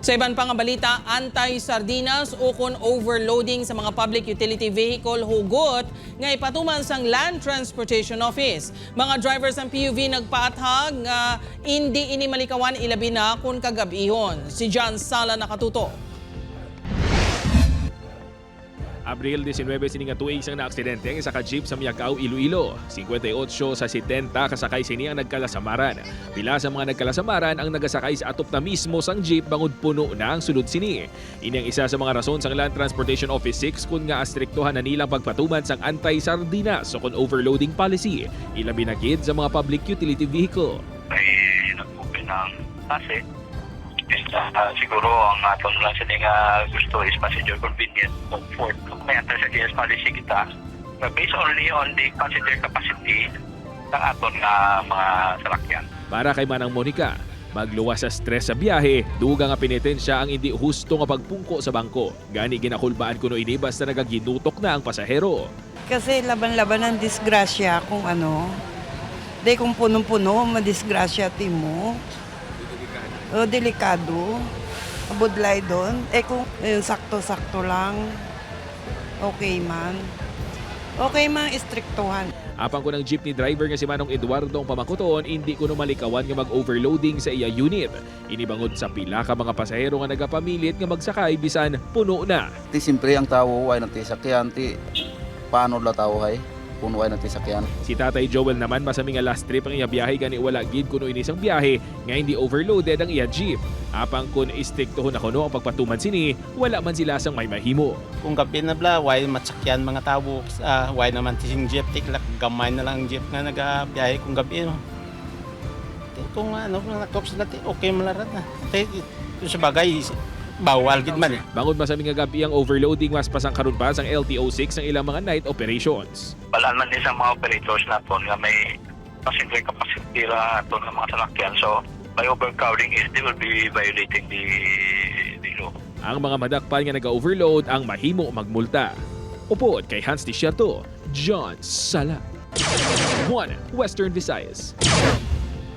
Sa iban pa nga balita, anti-sardinas o kon overloading sa mga public utility vehicle hugot nga ipatuman sang Land Transportation Office. Mga drivers ng PUV nagpaathag nga hindi ini malikawan, ilabi na kung kagabihon. Si John Sala nakatuto. Abril 19 sini nga tuig sang naaksidente ang isa ka jeep sa Miagao, Iloilo. 58 sa 70 kasakay sini ang nagkalasamaran. Pila sa mga nagkalasamaran ang nagasakay sa atop na mismo sang jeep bangod puno na ang sulod sini. Ini ang isa sa mga rason sang Land Transportation Office 6 kung nga astriktuhan na nilang pagpatuman sang anti-sardinas o kon overloading policy. Ilabi na gid sa mga public utility vehicle. May nag-open ng klase. And siguro ang aton lang sila nga gusto is passenger convenience, comfort. May anti-sardinas policy kita na based only on the passenger capacity ng aton nga mga salakyan. Para kay Manang Monica, magluwas sa stress sa biyahe, dugang nga penitensya ang hindi husto nga pagpungko sa bangko. Gani ginakulbaan kuno ini basta nagaginutok na ang pasahero. Kasi laban-laban ang disgrasya kung ano. Di kung punong-puno, madisgrasya ti mo. O, delikado. Budlay doon. Eh kung eh, sakto-sakto lang, okay man. Okay man, istriktuhan. Apang kun ang jeepney driver nga si Manong Eduardo ang pamakuton, hindi kuno malikawan nga mag-overloading sa iya unit. Inibangod sa pila ka mga pasahero nga nagapamilit nga magsakay bisan puno na. Ti siyempre ang tao ay natisakyan ti paano la tao hay puno ay natisakyan. Si Tatay Joel naman, masami nga last trip ang iya biyahe, gani wala gid kuno ini sang biyahe nga hindi overloaded ang iya jeep. Apang kun istriktohon na kuno ang pagpatuman sini, wala man sila sang may mahimo. Kung gabi na bla, why matsakyan mga tao, why naman tising jeep, tiklak, gamay na lang ang jeep nga nagabiyahe kung gabi. No? Ti, kung ano, kung nakop sila, ti, okay malarat na. Ti, sa bagay, bawal gid man eh. Bangod masami nga gabi ang overloading, mas pasangkaron pa sang LTO 6 ang ilang mga night operations. Balaan man din sa mga operators naton nga may passenger capacity ra aton nga mga salakyan. So by overcrowding is they will be violating the law. Ang mga madakpan nga naga-overload ang mahimo magmulta. Upod kay Hans Desierto, John Sala. 1 Western Visayas.